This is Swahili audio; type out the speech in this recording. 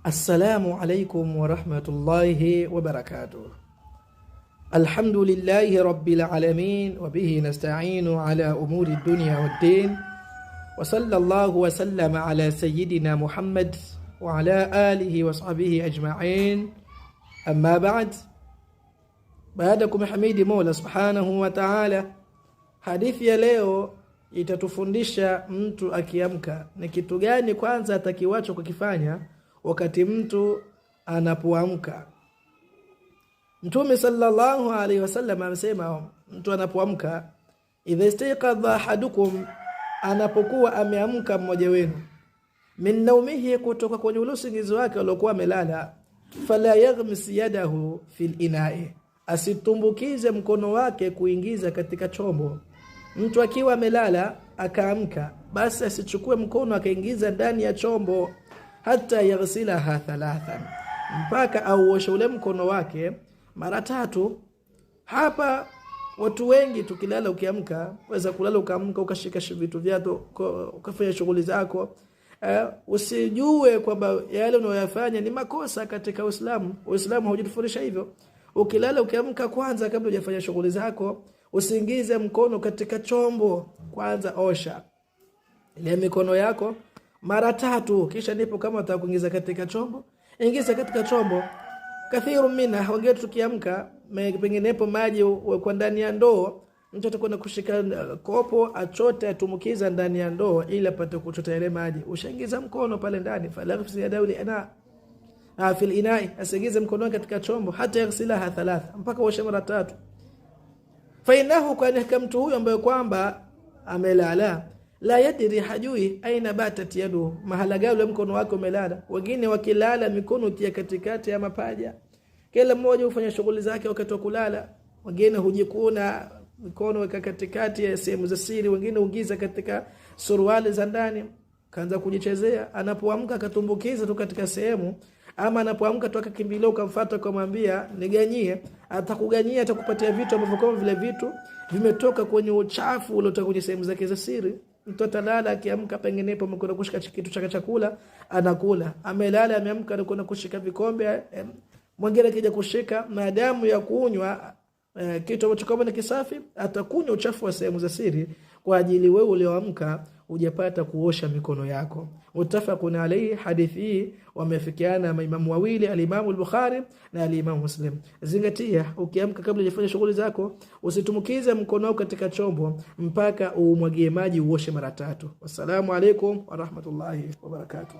Assalamu alaikum warahmatullahi wabarakatuh. Alhamdulillahi rabbil alamin wa bihi nasta'inu ala umuri dunya waddin wa sallallahu wa sallama ala sayyidina Muhammad wa ala alihi wa sahbihi ajma'in. Amma ba'd, baada kumhamidi Mola subhanahu wa ta'ala, hadithi ya leo itatufundisha mtu akiamka ni kitu gani kwanza atakiwacho kukifanya wakati mtu anapoamka. Mtume sallallahu alaihi wasallam amesema mtu anapoamka, idha istayqadha ahadukum, anapokuwa ameamka mmoja wenu, min naumihi, kutoka kwenye ule usingizi wake aliokuwa amelala, fala yaghmis yadahu fil inai, asitumbukize mkono wake kuingiza katika chombo. Mtu akiwa amelala akaamka, basi asichukue mkono akaingiza ndani ya chombo, hata yaghsilaha thalathan, mpaka auoshe ule mkono wake mara tatu. Hapa watu wengi tukilala, ukiamka, weza kulala ukaamka ukashika vitu vyako ukafanya shughuli zako. Usijue kwamba yale unayoyafanya ni makosa katika Uislamu. Uislamu haujatufundisha hivyo. Ukilala ukiamka, kwanza kabla hujafanya shughuli zako, usiingize mkono katika chombo, kwanza osha ile mikono yako mara tatu, kisha ndipo kama utakuingiza katika chombo, ingiza katika chombo. Kathiru mina wengine tukiamka, penginepo maji kwa ndani ya ndoo, mtu atakwenda kushika kopo achote atumukiza ndani ya ndoo ili apate kuchota yale maji. Ushaingiza mkono pale ndani, falaghfsi yadahu ana fil inai, asiingize mkono wake katika chombo hata yaghsilaha thalatha, mpaka uoshe mara tatu. Fa innahu, kwani mtu huyo ambaye kwamba amelala, la yadri, hajui aina batat yadu, mahala gani mkono wake umelala. Wengine wakilala mikono ikia katikati ya mapaja, kila mmoja hufanya shughuli zake wakati wa kulala. Wengine hujikuna mikono weka katikati ya sehemu za siri, wengine huingiza katika suruali za ndani, kaanza kujichezea. Anapoamka akatumbukiza tu katika sehemu, ama anapoamka tu akakimbilia ukamfuata ukamwambia niganyie, atakuganyia, atakupatia vitu ambavyo kama vile vitu vimetoka kwenye uchafu uliotoka kwenye sehemu zake za siri. Mtu atalala akiamka, penginepo amekwenda kushika kitu cha chakula anakula, amelala ameamka anakwenda kushika vikombe, mwingine akija kushika maadamu ya kunywa kitu ambacho kama ni kisafi, atakunywa uchafu wa sehemu za siri kwa ajili wewe ulioamka hujapata kuosha mikono yako. Muttafaqun alayhi. Hadithi hii wamefikiana maimamu wawili, alimamu al-Bukhari na alimamu Muslim. Zingatia, ukiamka kabla hujafanya shughuli zako, usitumukize mkono wako katika chombo mpaka uumwagie maji uoshe mara tatu. Wassalamu alaikum warahmatullahi wabarakatuh.